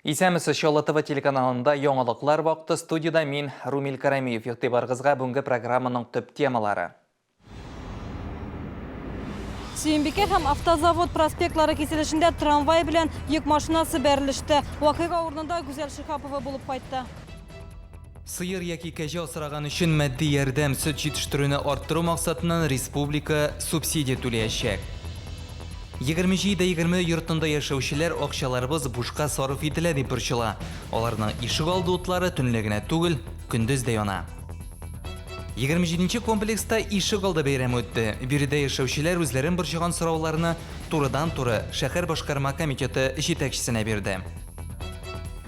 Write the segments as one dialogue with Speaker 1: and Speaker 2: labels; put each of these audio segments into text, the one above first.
Speaker 1: Исәнмесез, Чаллы ТВ телеканалында яңалыклар вакыты. Студиядә мин, Румил Карамиев. Игътибарыгызга бүгенге программаның төп темалары.
Speaker 2: Сөембикә һәм Автозавод проспектлары киселешендә трамвай белән йөк машинасы бәрелеште. Вакыйга урынында Гүзәл Шиһапова булып кайтты.
Speaker 1: Сыер яки кәҗә асраган өчен матди ярдәм, сөт җитештерүне арттыру максатыннан республика субсидия түләячәк. 27 дә 20 йортында яшәүчеләр акчаларыбыз бушка сарыф ителә дип борчыла. Аларның ишегалды утлары төнлә генә түгел, көндез дә яна. 27 нче комплекста ишегалды бәйрәме үтте. Биредә яшәүчеләр үзләрен борчыган сорауларны турыдан-туры шәһәр башкарма комитеты җитәкчесенә бирде.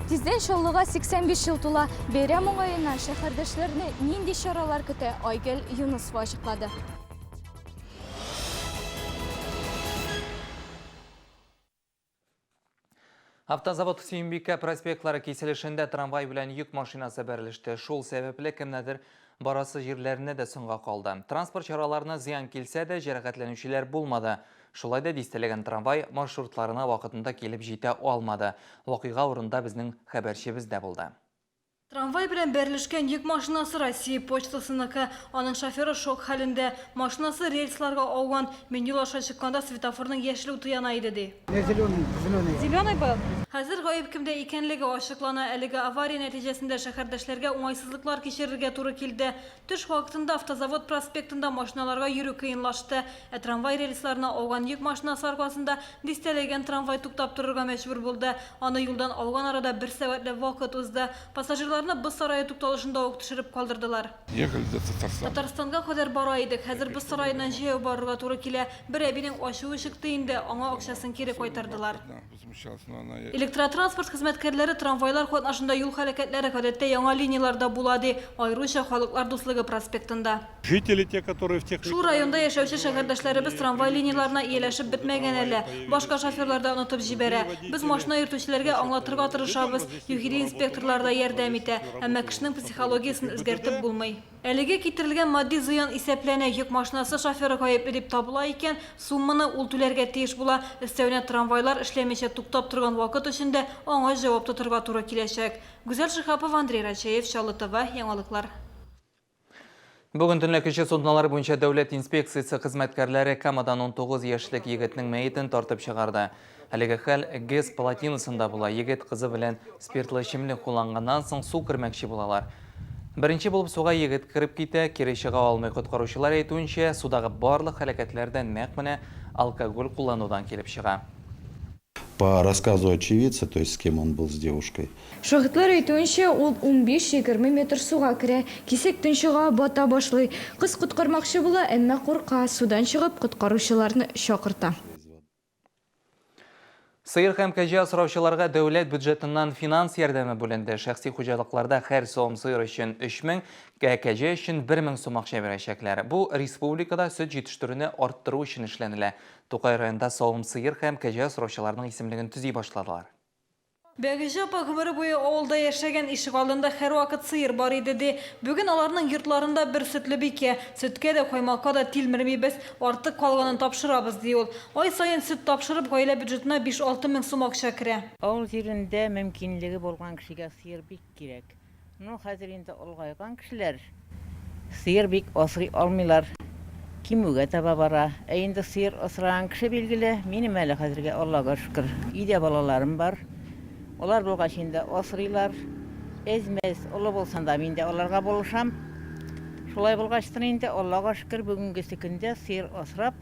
Speaker 3: Тиздән Чаллыга 85 ел тула. Бәйрәм уңаеннан шәһәрдәшләрне нинди чаралар көтә, Айгөл Юнысова ачыклады.
Speaker 1: Автозавод Сөембикә проспектлары киселешендә трамвай белән йөк машинасы бәрелеште. Шул сәбәпле кемнәдер барасы җирләренә дә соңга калды. Транспорт чараларына зыян килсә дә, җәрәхәтләнүчеләр булмады. Шулай да дистәләгән трамвай маршрутларына вакытында килеп җитә алмады. Вакыйга урынында безнең хәбәрчебез дә булды.
Speaker 2: Трамвай белән бәрелешкән йөк машинасы Россия почтасыныкы. Аның шоферы шок хәлендә. Машинасы рельсларга ауган. Мин юл аша чыкканда светофорның яшел уты яна иде, ди.
Speaker 4: Зеленый, зеленый.
Speaker 2: Зеленый был? Хәзер гаеп кемдә икәнлеге ачыклана. Әлеге авария нәтиҗәсендә шәһәрдәшләргә уңайсызлыклар кичерергә туры килде. Төш вакытында Автозавод проспектында машиналарга йөрү кыенлашты. Ә трамвай рельсларына ауган йөк машинасы аркасында дистәләгән трамвай туктап торырга мәҗбүр булды. Аны юлдан алган арада бер сәгатьләп вакыт узды. Пассажирларны Боз сарае тукталышында ук төшереп калдырдылар.
Speaker 5: Ехали до Татарстана.
Speaker 2: Татарстанга кадәр бара идек, хәзер Боз сараеннан җәяү барырга туры килә. Бер әбинең ачуы чыкты инде, аңа акчасын кире кайтардылар. Электротранспорт хезмәткәрләре трамвайлар катнашында юл хәрәкәтләре гадәттә яңа линияләрдә була, ди, аеруча Халыклар дуслыгы проспектында. Шул районда яшәүче шәһәрдәшләребез трамвай линияләренә ияләшеп бетмәгән әле. Башка шоферлар да онытып җибәрә. Без машина йөртүчеләргә аңлатырга тырышабыз, ЮХИДИ инспекторлары да ярдәм итә. Әмма кешенең психологиясен үзгәртеп булмый. Әлеге китерелгән матди зыян исәпләнә, йөк машинасы шоферы гаепле дип табыла икән, сумманы ул түләргә тиеш була. Өстәвенә, трамвайлар эшләмичә туктап торган вакыт өчен дә аңа җавап тотырга туры киләчәк. Гүзәл Шиһапова, Андрей Рачеев, Чаллы ТВ, Яңалыклар.
Speaker 1: Бүген төнлә кече суднолар буенча дәүләт инспекциясе хезмәткәрләре Камадан 19 яшьлек егетнең мәетен тартып чыгарды. Әлеге хәл ГЭС плотинасында була. Егет кызы белән спиртлы эчемлек кулланганнан соң су кермәкче булалар. Беренче булып суга егет кереп китә, кире чыга алмый. Коткаручылар әйтүенчә, судагы барлык һәлакәтләр дә нәкъ менә алкоголь кулланудан килеп чыга.
Speaker 6: По рассказу очевидца, то есть с кем он был с девушкой.
Speaker 3: Шаһитлар әйтүенчә, ул унбиш-егерме метр суга керә, кисәк тончыга, бата башлый. Кыз коткармакчы була, әмма курка, судан чыгып, коткаручыларны чакырта.
Speaker 1: Сыер һәм кәҗә асраучыларга дәүләт бюджетыннан финанс ярдәме бүленде. Шәхси хуҗалыкларда һәр савым сыер өчен 3000, ә кәҗә өчен 1000 сум акча бирәчәкләр. Бу республикада сөт җитештерүне арттыру өчен эшләнелә. Тукай районында савым сыер һәм кәҗә асраучыларның исемлеген төзи башладылар.
Speaker 2: Бәгиҗә апа гомере буе авылда яшәгән, ишегалдында һәрвакыт сыер бар иде, ди. Бүген аларның йортларында бер сөтле бикә. Сөткә дә, каймакка да тилмермибез, артык калганын тапшырабыз, ди ул. Ай саен сөт тапшырып, гаилә бюджетына биш-алты мең сум акча керә.
Speaker 7: Авыл җирендә мөмкинлеге булган кешегә сыер бик кирәк. Ну, хәзер инде олыгайган кешеләр сыер бик асрый алмыйлар, кимүгә таба бара. Ә инде сыер асраган кеше, билгеле, минем әле хәзергә, Аллага шөкер, өйдә балаларым бар. Алар булгач инде асрыйлар. Әз-мәз олы булсын да, мин дә аларга булышам. Шулай булгачтын инде, Аллага шөкер, бүгенгесе көндә сыер асрап,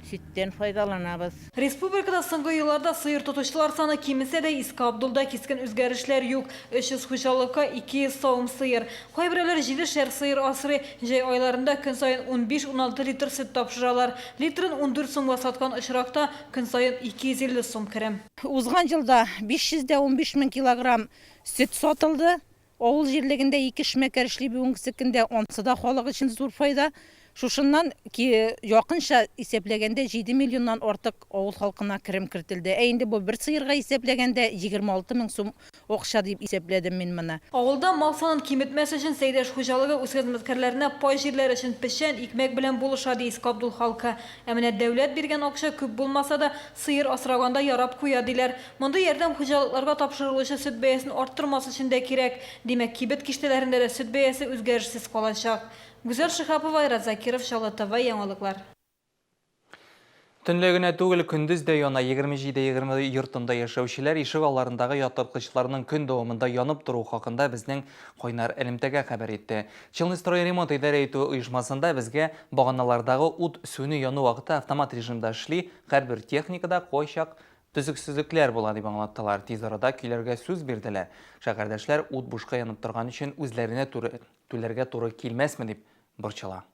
Speaker 7: Сөттән файдаланабыз.
Speaker 2: Республикада соңгы елларда сыер тотучылар саны кимесә дә, Иске Абдулда кискен үзгәрешләр юк. 300 хуҗалыкка 200 савым сыер. Кайберәүләр җидешәр сыер асрый. Җәй айларында көн саен унбиш-уналты литр сөт тапшыралар. Литрын 14 сумга саткан очракта, көн саен 250 сум керем.
Speaker 8: Узган елда 515 мең килограмм сөт сатылды. Авыл җирлегендә ике эшмәкәр эшли бүгенгесе көндә, ансы да халык өчен зур файда. Шушыннан якынча исәпләгәндә 7 миллионнан артык авыл халкына керем кертелде. Ә инде бу бер сыерга исәпләгәндә 26 мең сум акча дип исәпләдем мин моны.
Speaker 2: Авылда мал санын киметмәс өчен Сәйдәш хуҗалыгы үз хезмәткәрләренә пай җирләр өчен печән, икмәк белән булыша, ди Иске Абдул халкы. Ә менә дәүләт биргән акча күп булмаса да, сыер асраганда ярап куя, диләр. Мондый ярдәм хуҗалыкларга тапшырылучы сөт бәясен арттырмас өчен дә кирәк. Димәк, кибет киштәләрендә дә сөт бәясе үзгәрешсез калачак. Гүзәл Шиһапова, Айрат Закиров, Чаллы ТВ, яңалыклар.
Speaker 1: Төнлә генә түгел, көндез дә яна. 27 20 йортында яшәүчеләр ишек алларындагы яктырткычларның көн дәвамында янып торуы хакында безнең кайнар элемтәгә хәбәр итте. Челныстройремонт идарә итү оешмасында безгә баганалардагы ут сүнү-яну вакыты автомат режимда эшли, һәрбер техникада кайчак төзексезлекләр була дип аңлаттылар. Тиз арада көйләргә сүз бирделәр. Шәһәрдәшләр ут бушка янып торган өчен үзләренә түләргә туры килмәсме дип борчыла.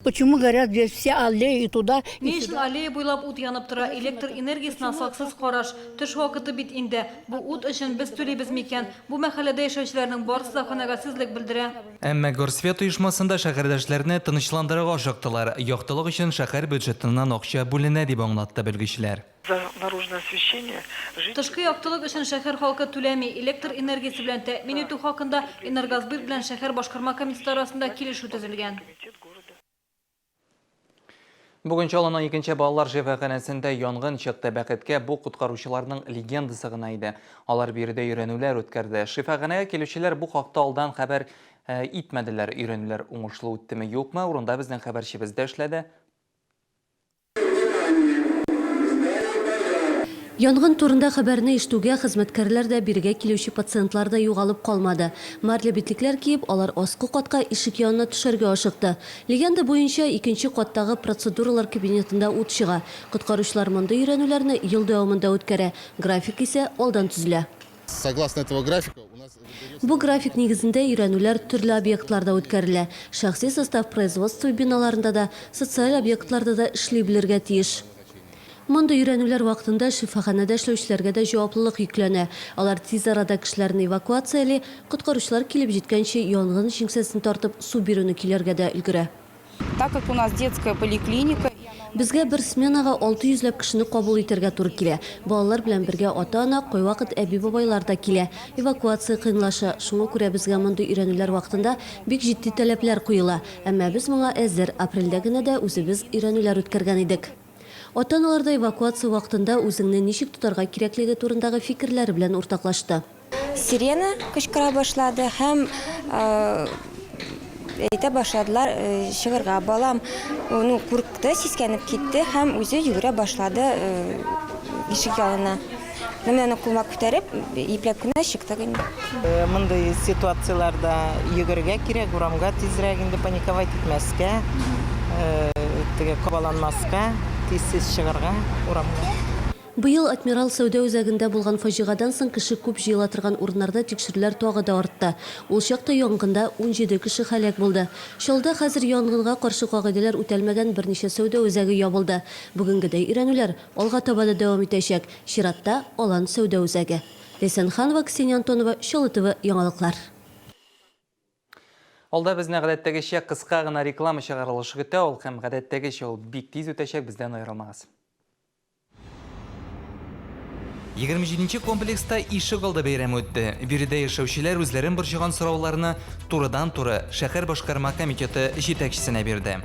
Speaker 4: Почему горят здесь все аллеи туда
Speaker 2: и Ни өчен аллея буйлап ут янып тора? Электр энергиясенә саксыз караш. Төш вакыты бит инде. Бу ут өчен без түлибез микән? Бу мәхәлләдә яшәүчеләрнең барысы да канәгатьсезлек белдерә.
Speaker 1: Әмма Горсвет оешмасында шәһәрдәшләрне тынычландырырга ашыктылар. Яктылык өчен шәһәр бюджетыннан акча бүленә, дип аңлатты белгечләр.
Speaker 5: За наружное освещение жители.
Speaker 2: Тышкы яктылык өчен шәһәр халкы түләми. Электр энергиясе белән тәэмин итү хакында Энергосбыт белән шәһәр башкарма комитеты арасында килешү төзелгән.
Speaker 1: Бүген Чаллының икенче балалар шифаханәсендә янгын чыкты. Бәхеткә, бу коткаручыларның легендасы гына иде. Алар биредә өйрәнүләр үткәрде. Шифаханәгә килүчеләр бу хакта алдан хәбәр итмәделәр. Өйрәнүләр уңышлы үттеме, юкмы, урында безнең хәбәрчебез дә эшләде.
Speaker 9: Янгын турында хәбәрне ишетүгә, хезмәткәрләр дә, бирегә килүче пациентлар да югалып калмады. Марля битлекләр киеп, алар аскы катка ишек янына төшәргә ашыкты. Легенда буенча, икенче каттагы процедуралар кабинетында ут чыга. Коткаручылар мондый өйрәнүләрне ел дәвамында үткәрә, график исә алдан төзелә.
Speaker 10: Согласно этого графика у нас
Speaker 9: Бу график нигезендә өйрәнүләр төрле объектларда үткәрелә. Шәхси состав производство биналарында да, социаль объектларда да эшли белергә тиеш. Мондый өйрәнүләр вакытында шифаханәдә эшләүчеләргә дә җаваплылык йөкләнә. Алар тиз арада кешеләрне эвакуацияли, коткаручылар килеп җиткәнче янгын җиңсәсен тартып су бирүне көйләргә дә өлгерә.
Speaker 11: Так как у нас детская поликлиника и она у нас.
Speaker 9: Безгә бер сменага 600 ләп кешене кабул итәргә туры килә. Балалар белән бергә ата-ана, кайвакыт әби-бабайлар да килә. Эвакуация кыенлаша, шуңа күрә безгә мондый өйрәнүләр вакытында бик җитди таләпләр куела. Әмма без моңа әзер, апрельдә генә дә үзебез өйрәнүләр үткәргән идек. Ата-аналар да эвакуация вакытында үзеңне ничек тотарга кирәклеге турындагы фикерләре белән уртаклашты.
Speaker 12: Сирена кычкыра башлады һәм әйтә башладылар чыгырга. Балам ну курыкты, сискәнеп китте һәм үзе йөгерә башлады ишек янына. Ну, мин аны кулыма күтәреп, ипләп кенә чыктык инде.
Speaker 13: Мондый ситуацияләрдә йөгерергә кирәк, урамга тизрәк инде паниковать итмәскә, теге кабаланмаска, тиз-тиз чыгарга урамга.
Speaker 9: Быел Адмирал сәүдә үзәгендә булган фаҗигадан соң кеше күп җыела торган урыннарда тикшерүләр тагы да артты. Ул чакта янгында 17 кеше һәлак булды. Чаллыда хәзер янгынга каршы кагыйдәләр үтәлмәгән берничә сәүдә үзәге ябылды. Бүгенгедәй өйрәнүләр алга таба да дәвам итәчәк. Чиратта, Алан сәүдә үзәге. Ләйсән Ханова, Ксения Антонова, Чаллы ТВ, яңалыклар.
Speaker 1: Алда безне гадәттәгечә кыска гына реклама чыгарылышы көтә, ул һәм гадәттәгечә ул бик тиз үтәчәк, бездән аерылмагыз. 27 нче комплекста ишек алды бәйрәме үтте. Биредә яшәүчеләр үзләрен борчыган сорауларны турыдан-туры шәһәр башкарма комитеты җитәкчесенә бирде.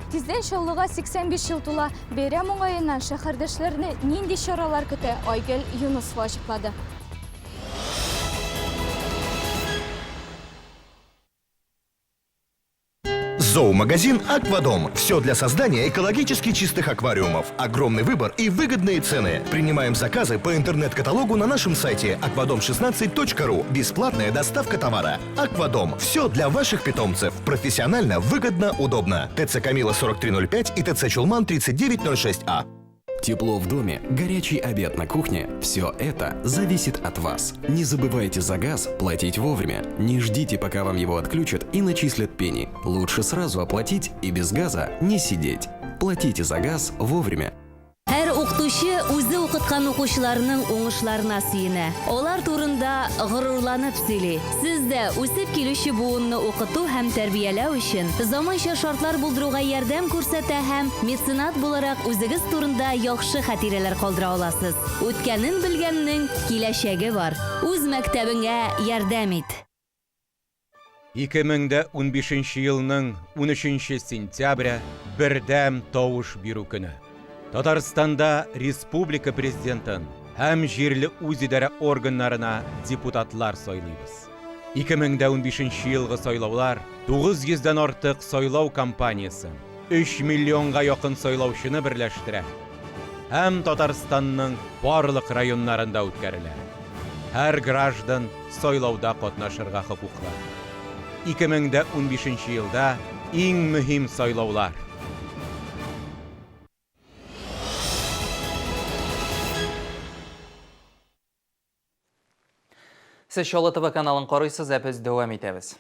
Speaker 3: Тиздән Чаллыга 85 ел тула. Бәйрәм уңаеннан шәһәрдәшләрне нинди чаралар көтә, Айгөл Юнысова ачыклады.
Speaker 14: Зоомагазин «Аквадом». Все для создания экологически чистых аквариумов. Огромный выбор и выгодные цены. Принимаем заказы по интернет-каталогу на нашем сайте akvadom16.ru. Бесплатная доставка товара. «Аквадом». Все для ваших питомцев. Профессионально, выгодно, удобно. ТЦ «Камила» 4305 и ТЦ «Чулман» 3906А.
Speaker 15: Тепло в доме, горячий обед на кухне – все это зависит от вас. Не забывайте за газ платить вовремя. Не ждите, пока вам его отключат и начислят пени. Лучше сразу оплатить и без газа не сидеть. Платите за газ вовремя.
Speaker 16: Һәр укытучы
Speaker 9: Укытучы үзе укыткан укучыларының уңышларына сөенә, алар турында горурланып сөйли. Сез дә үсеп килүче буынны укыту һәм тәрбияләү өчен заманча шартлар булдыруга ярдәм күрсәтә һәм меценат буларак үзегез турында яхшы хатирәләр калдыра аласыз. Үткәнен белгәннең киләчәге бар. Үз мәктәбеңә ярдәм ит!
Speaker 16: 2015 елның 13 сентябре бердәм тавыш бирү көне. Татарстанда республика президентын һәм җирле үзидарә органнарына депутатлар сайлыйбыз. 2015 елгы сайлаулар 900 дән артык сайлау кампаниясен, 3 миллионга якын сайлаучыны берләштерә һәм Татарстанның барлык районнарында үткәрелә. Һәр граждан сайлауда катнашырга хокуклы. 2015 елда иң мөһим сайлаулар.
Speaker 1: Сез Чаллы ТВ каналын карыйсыз, ә без дәвам итәбез.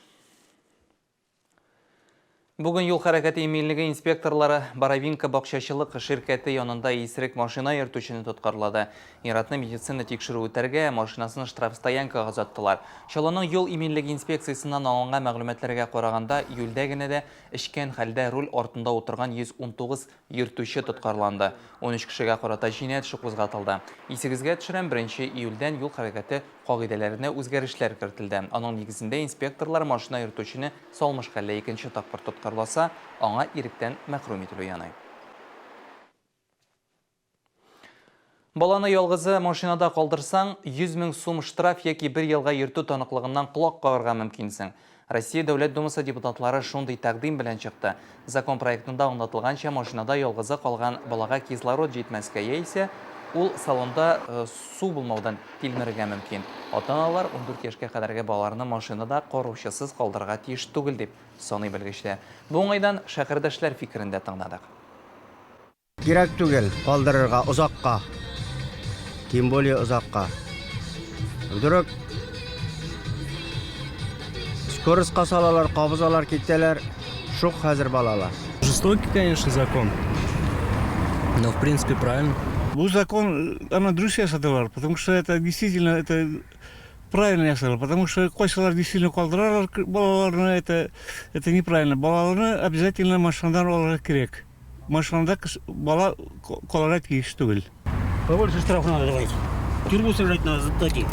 Speaker 1: Бүген юл хәрәкәте иминлеге инспекторлары Боровинка бакчачылык ширкәте янында исерек машина йөртүчене тоткарлады. Ир-атны медицина тикшерү үтәргә, машинасын штрафстоянкага озаттылар. Чаллының юл иминлеге инспекциясеннән алынган мәгълүматларга караганда, июльдә генә дә эчкән хәлдә руль артында утырган 119 йөртүче тоткарланды. 13 кешегә карата җинаять эше кузгатылды. Исегезгә төшерәм, беренче июльдән юл хәрәкәте кагыйдәләренә үзгәрешләр кертелде. Аның нигезендә инспекторлар машина йөртүчене Салмыш хәллә икенче тапкыр тоткарласа, аңа иректән мәхрүм ителү яный. Баланы ялгызы машинада калдырсаң, 100 мең сум штраф яки бер елга йөртү таныклыгыннан колак кагарга мөмкинсең. Россия Дәүләт Думасы депутатлары шундый тәкъдим белән чыкты. Закон проектында аңлатылганча, машинада ялгызы калган балага кислород җитмәскә яисә ул салонда э, су булмаудан тилмерергә мөмкин. Ата-аналар 14 яшькә кадәрге балаларны машинада караучысыз калдырырга тиеш түгел, дип саный белгечләр. Бу уңайдан шәһәрдәшләр фикерен дә тыңладык.
Speaker 17: Кирәк түгел калдырырга озакка. Тем более озакка. Вдруг скоростька салалар, кабызалар, китәләр. Шук хәзер балалар.
Speaker 18: Жестокий, конечно, закон. Но, в принципе, правильно.
Speaker 19: Бу закон аны дөрес ясадылар, потому что это действительно это правильно ясадылар, потому что кайсылар действительно калдыралар балаларны, это это неправильно. Балаларны обязательно машинадан алырга кирәк. Машинада бала калырга тиеш түгел.
Speaker 20: Побольше штраф надо давать. Тюрьму сажать надо за таких.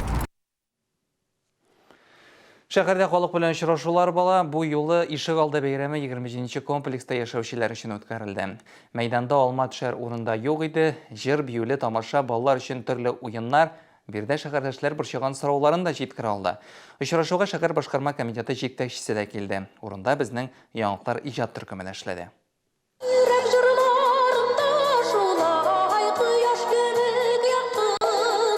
Speaker 1: Шәһәрдә халык белән очрашулар бала. Бу юлы Ишегалды бәйрәме 27 комплекста яшәүчеләр өчен үткәрелде. Мәйданда алма төшәр урында юк иде. Җыр, биюле тамаша, балалар өчен төрле уеннар, биредә шәһәрдәшләр борчыган сорауларын да җиткерә алды. Очрашуга шәһәр башкарма комитеты җитәкчесе дә килде. Урында безнең Яңалыклар иҗат төркеме дә эшләде.
Speaker 21: Йөрәк җырларымда шулай кояш кебек якты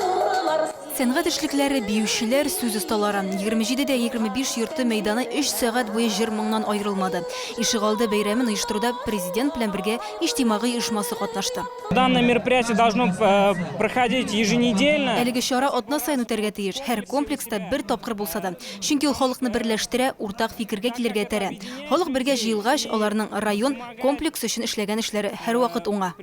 Speaker 21: нурлар.
Speaker 2: Сәнгать эшлекләре, биючеләр, сүз осталары. 27 дә 25 йорты мәйданы өч сәгать буе җыр-моңнан аерылмады. Ишегалды бәйрәмен оештыруда Президент белән бергә иҗтимагый оешмасы катнашты.
Speaker 22: Данное мероприятие должно э, проходить еженедельно.
Speaker 2: Әлеге чара атна саен үтәргә тиеш, һәр комплекста бер тапкыр булса да. Чөнки ул халыкны берләштерә, уртак фикергә килергә этәрә. Халык бергә җыелгач, аларның район, комплекс өчен эшләгән эшләре һәрвакыт уңа.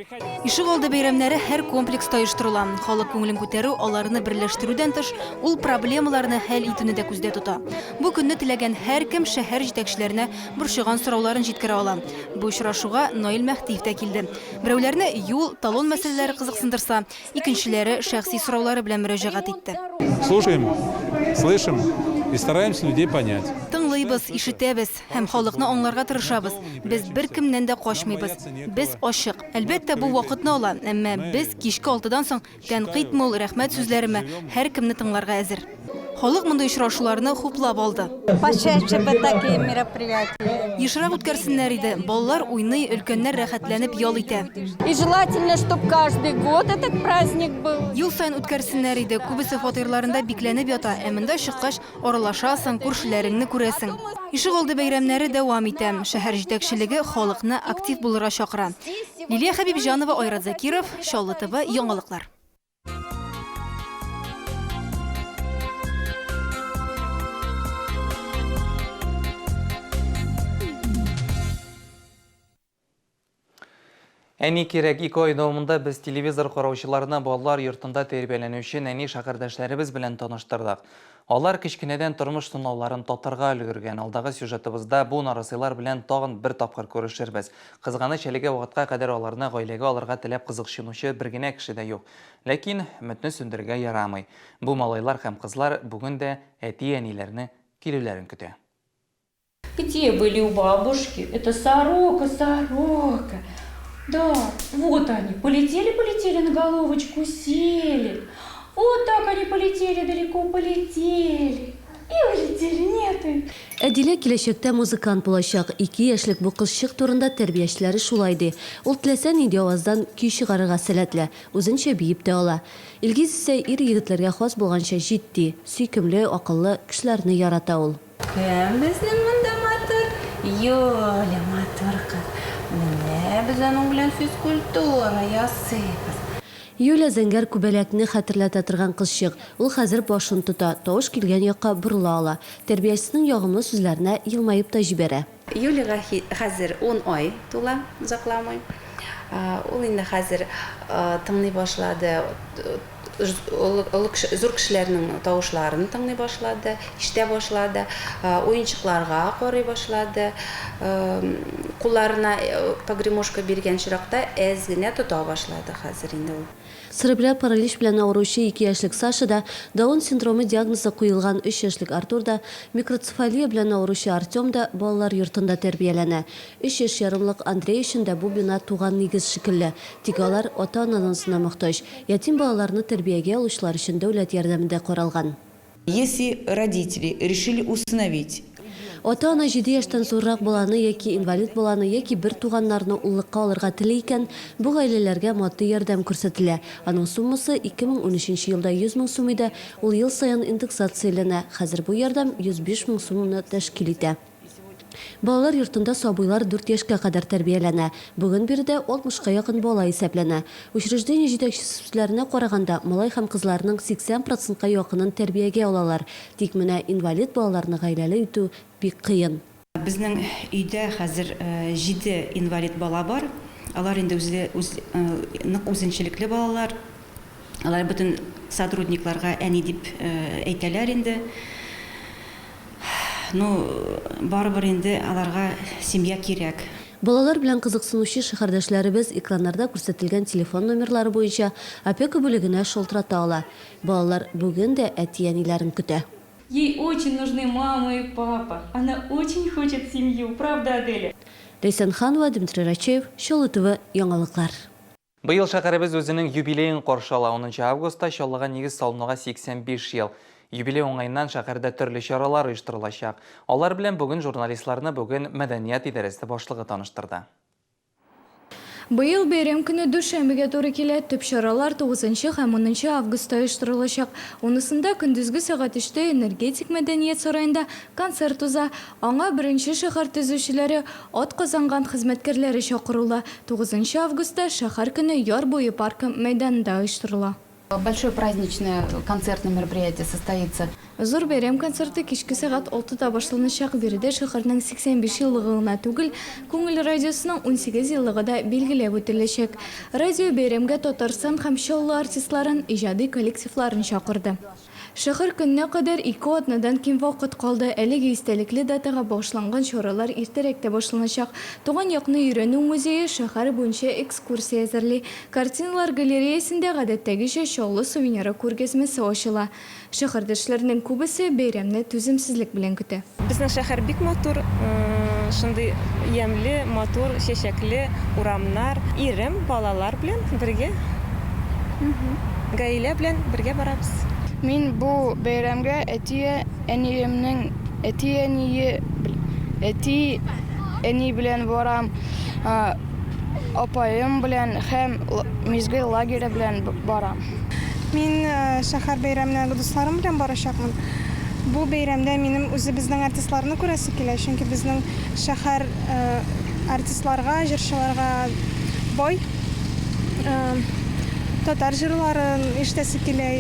Speaker 2: Ишегалды бәйрәмнәре һәр комплекста оештырыла. Халык күңелен күтәрү, аларны берләштерүдән тыш, ул проблемаларны хәл итүне дә күздә тота. Бу көнне теләгән һәркем шәһәр җитәкчеләренә борчыган сорауларын җиткерә ала. Бу очрашуга Наил Мәһдиев тә килде. Берәүләрне юл, талон мәсьәләләре кызыксындырса, Икенчеләре шәхси сораулары белән мөрәҗәгать итте.
Speaker 23: Слушаем, слышим и стараемся людей понять.
Speaker 2: Тыңлыйбыз, ишетәбез һәм халыкны аңларга тырышабыз. Без беркемнән дә качмыйбыз. Без ачык. Әлбәттә, бу вакытны ала, әмма без кичке алтыдан соң тәнкыйтьме ул, рәхмәт сүзләреме, һәркемне тыңларга әзер. Халык мондый очрашуларны хуплап алды.
Speaker 24: Почаще бы такие мероприятия.
Speaker 2: Ешрак үткәрсеннәр иде. Балалар уйный, өлкәннәр рәхәтләнеп ял итә.
Speaker 24: И желательно, чтоб каждый год этот праздник был.
Speaker 2: Ел саен үткәрсеннәр иде. Күбесе фатирларында бикләнеп ята, ә монда чыккач, аралашасың, күршеләреңне күрәсең. Ишегалды бәйрәмнәре дәвам итә. Шәһәр җитәкчелеге халыкны актив булырга чакыра. Лилия Хәбибҗанова, Айрат Закиров, Чаллы ТВ, яңалыклар.
Speaker 1: Ә ни кирәк, ике ай дәвамында без телевизор караучыларны балалар йортында тәрбияләнүче нәни шәһәрдәшләребез белән таныштырдык. Алар кечкенәдән тормыш сынауларын татырга өлгергән. Алдагы сюжетыбызда бу нарасыйлар белән тагын бер тапкыр күрешербез. Кызганыч, әлеге вакытка кадәр аларны гаиләгә алырга теләп кызыкчынучы бер генә кеше дә юк. Ләкин өметне сүндерергә ярамый. Бу малайлар һәм кызлар бүген дә әти-әниләрне килүләрен көтә.
Speaker 4: Где были у бабушки? Это сорока, сорока. Да, вот они, полетели, полетели на головочку, сели. Вот так они полетели, далеко полетели. И улетели, нет их.
Speaker 9: Әдилә киләчәктә музыкант булачак. Ике яшьлек бу кызчык турында тәрбиячеләре шулай ди. Ул теләсә нинди аваздан көй чыгарырга сәләтле, үзенчә биеп тә ала. Илгиз исә ир-егетләргә хас булганча җитди, сөйкемле, акыллы, кешеләрне ярата ул.
Speaker 6: Кем безнең монда матур? Юля матур кыз. Менә без аның белән физкультура ясыйбыз.
Speaker 9: Юля зәңгәр күбәләкне хәтерләтә торган кызчык. Ул хәзер башын тота, тавыш килгән якка борыла ала. Тәрбиячесенең ягымлы сүзләренә елмаеп та җибәрә.
Speaker 6: Юляга хәзер ун ай тула, озакламый. Ул инде хәзер тыңлый башлады. Олы кеше, зур кешеләрнең тавышларын тыңлый башлады, ишетә башлады, уенчыкларга карый башлады. Кулларына погремушка биргән очракта әз генә тота башлады хәзер инде ул.
Speaker 9: Церебраль паралич белән авыручы ике яшьлек Саша да, Даун синдромы диагнозы куелган өч яшьлек Артур да, микроцефалия белән авыручы Артем да балалар йортында тәрбияләнә. Өч яшь ярымлык Андрей өчен дә бу бина туган нигез шикелле. Тик алар ата-ана назына мохтаҗ. Ятим балаларны тәрбиягә алучылар өчен дәүләт ярдәме дә каралган.
Speaker 7: Если родители решили усыновить.
Speaker 9: Ата-ана җиде яшьтән зуррак баланы яки инвалид баланы яки бер туганнарны уллыкка алырга тели икән, бу гаиләләргә матди ярдәм күрсәтелә. Аның суммасы 2013 нче елда 100 мең сум иде, ул ел саен индексацияләнә, хәзер бу ярдәм 105 мең сумны тәшкил итә. Балалар йортында сабыйлар дүрт яшькә кадәр тәрбияләнә. Бүген биредә алтмышка якын бала исәпләнә. Учреждение җитәкчесе сүзләренә караганда, малай һәм кызларның 80 процентка якынын тәрбиягә алалар. Тик менә инвалид балаларны гаиләле итү бик кыен.
Speaker 8: Безнең өйдә хәзер җиде инвалид бала бар. Алар инде үзе үз нык үзенчәлекле балалар. Алар бөтен сотрудникларга әни дип әйтәләр инде. Ну, барыбер инде аларга семья кирәк.
Speaker 9: Балалар белән кызыксынучы шәһәрдәшләребез экраннарда күрсәтелгән телефон номерлары буенча опека бүлегенә шалтырата ала. Балалар бүген дә әти-әниләрен көтә.
Speaker 4: Ей очень нужны мама и папа, она очень хочет семью, правда, Аделя?
Speaker 9: Ләйсән Ханова, Дмитрий Рачеев, Чаллы ТВ, яңалыклар.
Speaker 1: Быел шәһәребез үзенең юбилеен каршы ала. Унынчы августта Чаллыга нигез салынуга 85 ел. Юбилей уңаеннан шәһәрдә төрле чаралар оештырылачак. Алар белән бүген журналистларны бүген мәдәният идарәсе башлыгы таныштырды.
Speaker 3: Быел бәйрәм көне дүшәмбегә туры килә. Төп чаралар тугызынчы һәм унынчы августта оештырылачак. Унысында көндезге сәгать өчтә Энергетик мәдәният сараенда концерт уза. Аңа беренче шәһәр төзүчеләре, Атказанган хезмәткәрләре чакырулы. Тугызынчы августта Шәһәр көне Яр буе паркы мәйданында оештырыла.
Speaker 25: Большое праздничное концертное мероприятие состоится.
Speaker 3: Зур бәйрәм концерты кичке сәгать алтыда башланачак. Биредә шәһәрнең 85 еллыгы гына түгел, Күңел радиосының 18 еллыгы да билгеләп үтеләчәк. Радио бәйрәмгә Татарстан һәм Чаллы артистларын, иҗади коллективларын чакырды. Шәһәр көненә кадәр ике атнадан ким вакыт калды. Әлеге истәлекле датага багышланган чаралар иртәрәк тә башланачак. Туган якны өйрәнү музее шәһәр буенча экскурсия әзерли. Картиналар галереясендә гадәттәгечә Чаллы сувениры күргәзмәсе ачыла. Шәһәрдәшләрнең күбесе бәйрәмне түземсезлек белән көтә.
Speaker 26: Безнең шәһәр бик матур, шундый ямьле, матур, чәчәкле урамнар. Ирем, балалар белән бергә, гаилә белән бергә барабыз.
Speaker 27: Мин бу бәйрәмгә әти-әниемнең әти-әние әти-әни белән барам, апаем белән һәм Мизгел лагере белән барам.
Speaker 28: Мин шәһәр бәйрәменә дусларым белән барачакмын. Бу бәйрәмдә минем үзебезнең артистларны күрәсе килә, чөнки безнең шәһәр артистларга, җырчыларга бай. Татар җырларын ишетәсе килә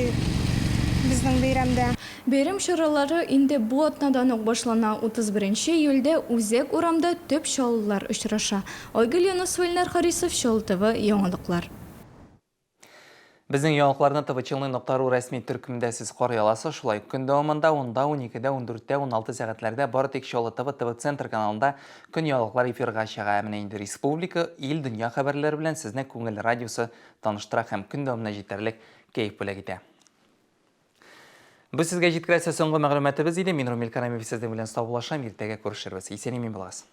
Speaker 28: безнең бәйрәмдә.
Speaker 3: Бәйрәм чаралары инде бу атнадан ук башлана. 31 нче июльдә Үзәк урамда төп чаллылар очраша. Айгөл Юнысова, Илнар Харисов, Чаллы ТВ, яңалыклар.
Speaker 1: Безнең яңалыкларны tvchelny.ru рәсми төркемендә сез карый аласыз. Шулай ук көн дәвамында 10-да, 12-дә, 14-тә, 16 сәгатьләрдә бары тик Чаллы ТВ ТВ-центр каналында көн яңалыклар эфирга чыга. Ә менә инде республика, ил, дөнья хәбәрләре белән сезне Күңел радиосы таныштыра һәм көн дәвамында җитәрлек кәеф бүләк итә. Без сезгә җиткерәсе соңгы мәгълүматыбыз иде. Мин Румил Карамиев сезнең белән саубуллашам. Иртәгә күрешербез. Исән-имин булыгыз.